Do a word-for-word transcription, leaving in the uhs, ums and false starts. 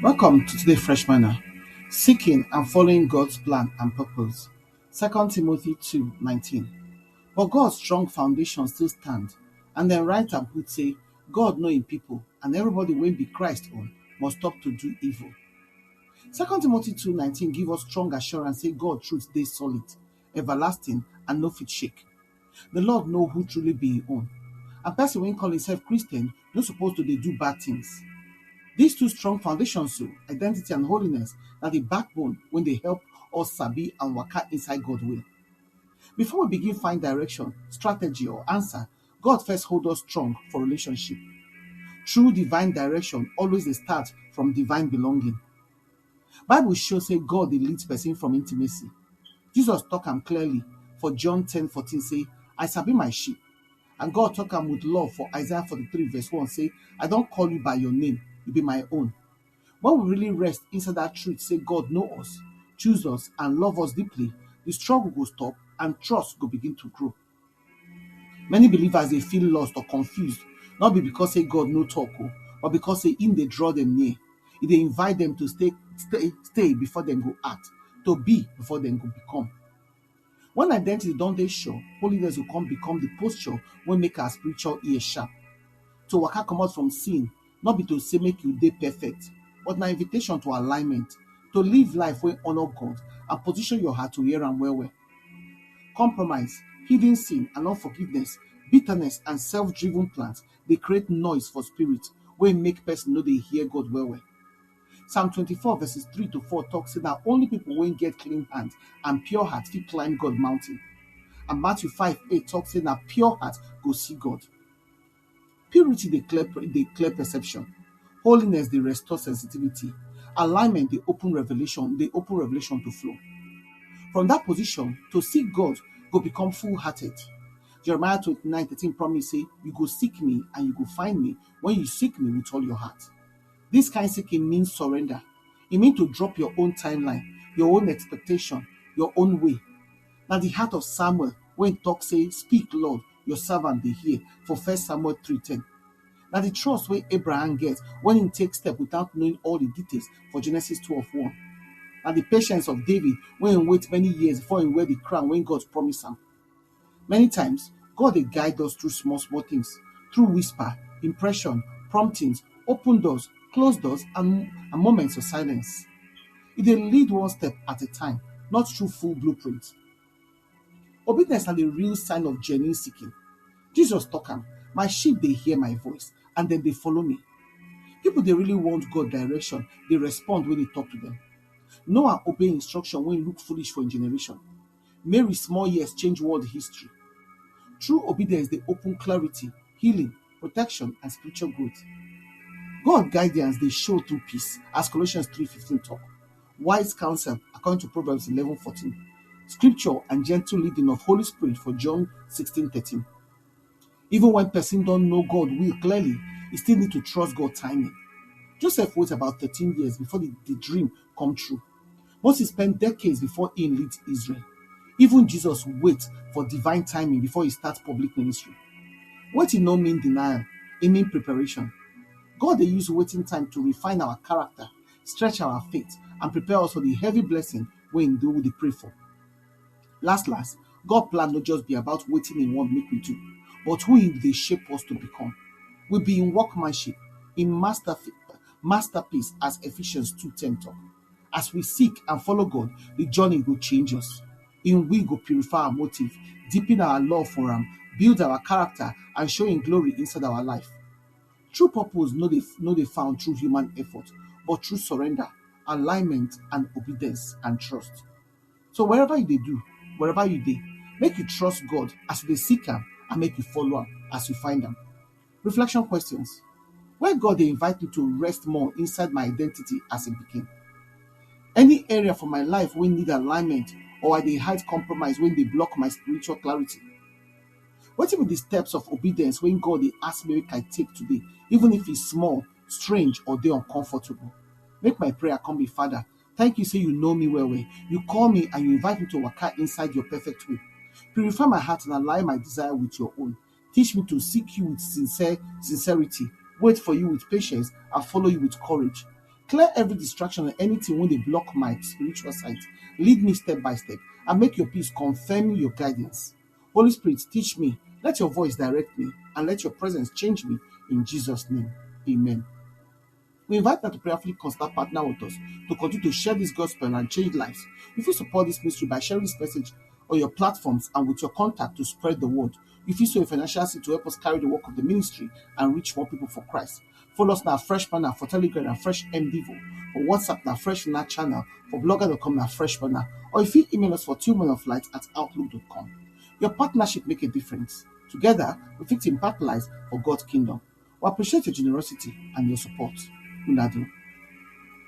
Welcome to today Fresh Manna, seeking and following God's plan and purpose. Second Timothy two nineteen. But God's strong foundation still stand, and then write and put say, God know him people, and everybody wey be Christ own must stop to do evil. Second Timothy two nineteen give us strong assurance say God truth dey solid, everlasting, and no fit shake. The Lord know who truly be him own. And person wey call himself Christian no suppose to dey do bad things. These two strong foundations, so identity and holiness, na the backbone wey dey help us sabi and waka inside God will. Before we begin find direction, strategy, or answer, God first hold us strong for relationship. True divine direction always dey start from divine belonging. Bible show say God dey lead person from intimacy. Jesus talk am clearly for John ten fourteen say, I sabi my sheep. And God talk am with love for Isaiah forty-three verse one say, I don call you by your name, you be my own. When we really rest inside that truth say God know us, choose us, and love us deeply, the struggle go stop and trust go begin to grow. Many believers dey feel lost or confused, not be because say God no talk o, but because say him dey draw them near. He dey invite them to stay, stay, stay before them go act, to be before them go become. When identity don dey sure, holiness go come become the posture wey make our spiritual ear sharp. To waka comot from sin, not be to say make you dey perfect, but na invitation to alignment, to live life wey honor God and position your heart to hear am well well. Compromise, hidden sin and unforgiveness, bitterness and self-driven plans dey create noise for spirit wey make person no dey hear God well well. Psalm twenty-four verses three to four talk say na only people wey get clean hand and pure heart fit climb God mountain. And Matthew five eight talk say na pure heart go see God. Purity dey clear, dey clear perception. Holiness dey restore sensitivity. Alignment dey open revelation, dey open revelation to flow. From that position, to seek God go become full-hearted. Jeremiah twenty-nine thirteen promise say, you go seek me and you go find me when you seek me with all your heart. This kind seeking means surrender. E mean to drop your own timeline, your own expectation, your own way. Na the heart of Samuel wey talk say, speak, Lord, your servant dey hear, for First Samuel three ten. Na the trust wey Abraham get when he take step without knowing all the details for Genesis twelve one. Na the patience of David when he wait many years before he wear the crown when God promise am. Many times, God dey guide us through small small things, through whisper, impression, promptings, open doors, closed doors, and, and moments of silence. He dey lead one step at a time, not through full blueprint. Obedience na the real sign of genuine seeking. Jesus talk am, my sheep dey hear my voice and dem dey follow me. People dey really want God direction, dey respond when he talk to them. Noah obey instruction wey look foolish for him generation. Mary small years change world history. True obedience dey open clarity, healing, protection, and spiritual growth. God guidance dey show through peace, as Colossians three fifteen talk. Wise counsel, according to Proverbs eleven fourteen. Scripture and gentle leading of Holy Spirit for John sixteen thirteen. Even when person don know God will clearly, he still need to trust God timing. Joseph wait about thirteen years before the, the dream come true. Moses spent decades before he lead Israel. Even Jesus wait for divine timing before he start public ministry. Waiting no mean denial, e mean preparation. God dey use waiting time to refine our character, stretch our faith, and prepare us for the heavy blessing wey he dey pray for. Last last, God plan no just be about wetin he want make we do, but who he dey shape us to become. We be him workmanship, him masterfi-, masterpiece, as Ephesians two ten talk. As we seek and follow God, the journey go change us. Him will go purify our motive, deepen our love for am, build our character, and show him glory inside our life. True purpose no dey, no dey found through human effort, but through surrender, alignment, and obedience and trust. So wherever you dey do, wherever you dey, make you trust God as you dey seek am and make you follow am as you find am. Reflection questions. Where God dey invite me to rest more inside my identity as a pikin? Any area for my life wey need alignment, or I dey hide compromise wey dey block my spiritual clarity? Wetin be the steps of obedience wey God dey ask me make I take today, even if e small, strange, or dey uncomfortable? Make my prayer come be, Father, thank you say you know me well well. You call me and you invite me to waka inside your perfect way. Purify my heart and align my desire with your own. Teach me to seek you with sincere sincerity, wait for you with patience, and follow you with courage. Clear every distraction and anything wey dey block my spiritual sight. Lead me step by step and make your peace confirm your guidance. Holy Spirit, teach me. Let your voice direct me and let your presence change me in Jesus' name. Amen. We invite you to prayerfully consider partner with us to continue to share this gospel and change lives. You fit support this ministry by sharing this message on your platforms and with your contact to spread the word. You fit sow a financial seed to help us carry the work of the ministry and reach more people for Christ. Follow us now, Fresh Manna for Telegram and Fresh M Devo. For WhatsApp now, Fresh Manna channel. For blogger dot com now, Fresh Manna. Or if you email us for two men of light at outlook dot com. Your partnership make a difference. Together, we fit impact lives for God's kingdom. We appreciate your generosity and your support. Una do.